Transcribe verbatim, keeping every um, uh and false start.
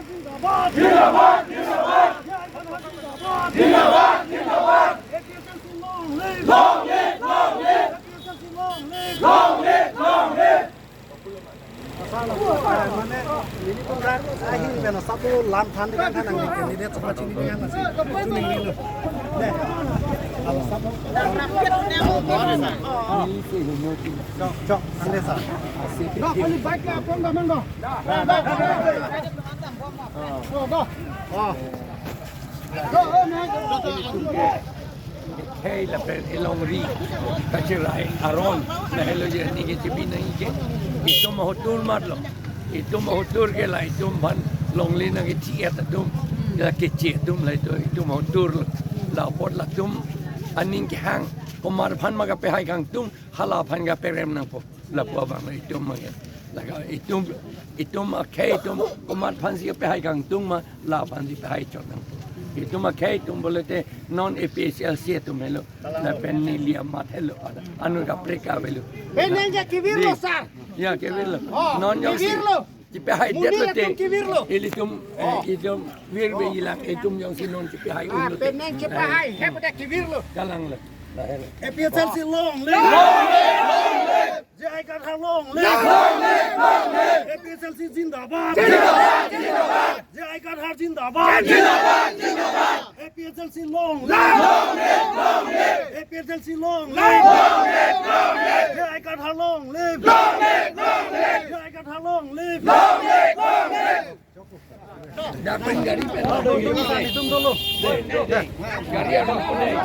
Zindabad! Zindabad! Zindabad! Zindabad! Zindabad! A P H L C long live! Long live! Long live! A P H L C long live! Long live! Long live! Mane, nelitum dak ahin pen asap lam than dikang kan ang candidate sapa chini dikang asi. Chini nilo. Ne. Chok, chok, ande sa. Go, kali bike ke apon daman go. Go, go. Oh. Go, go, man. Hei lapen elongri kacherai aron, lahelo je ningke chepi nangji ke. Itum ahotur matlo. Itum ahotur ke la itum aphan longle nangkethek atum, la keche atum la itum, itum ahotur lo. La apot latum aning kehang, komat aphan ma kapehai kangtung, hala aphan kaperem nangpo. Lapu abang itum mangke. Lake itum, itum akhei atum komat aphansi pehai kangtung ma, la aphansi pehai chot nang. Itum akhei atum pulote non A P H L C atum helo. Lapen neli amat helo. Anut kaprek avelo. Penang ke kevirlo, sir. Ya, kevirlo. Oh, non jongsi kevirlo. Chepehai det lote. Munir atum kevirlo. Ilitum, eh, itum virve ilang, itum jongsi non chepehai unlote. Penang chepehai, hep dak kevirlo. Kalanglo. Lahelo. A P H L C long live! Long live! Long live! J I Kathar long live! Long live! Long live! A P H L C zindabad! Zindabad! Zindabad! J I Kathar zindabad! Zindabad! Zindabad! A P H L C long live! Long live! Long live! A P H L C long live! Long live! Long live! J I Kathar long live! Long live! Long live! J I Kathar long live! Long live! Long live! Dak pen gari pen. Dolo, dolo, dolo, dolo. Dei, dei, dei. Gari aro dei.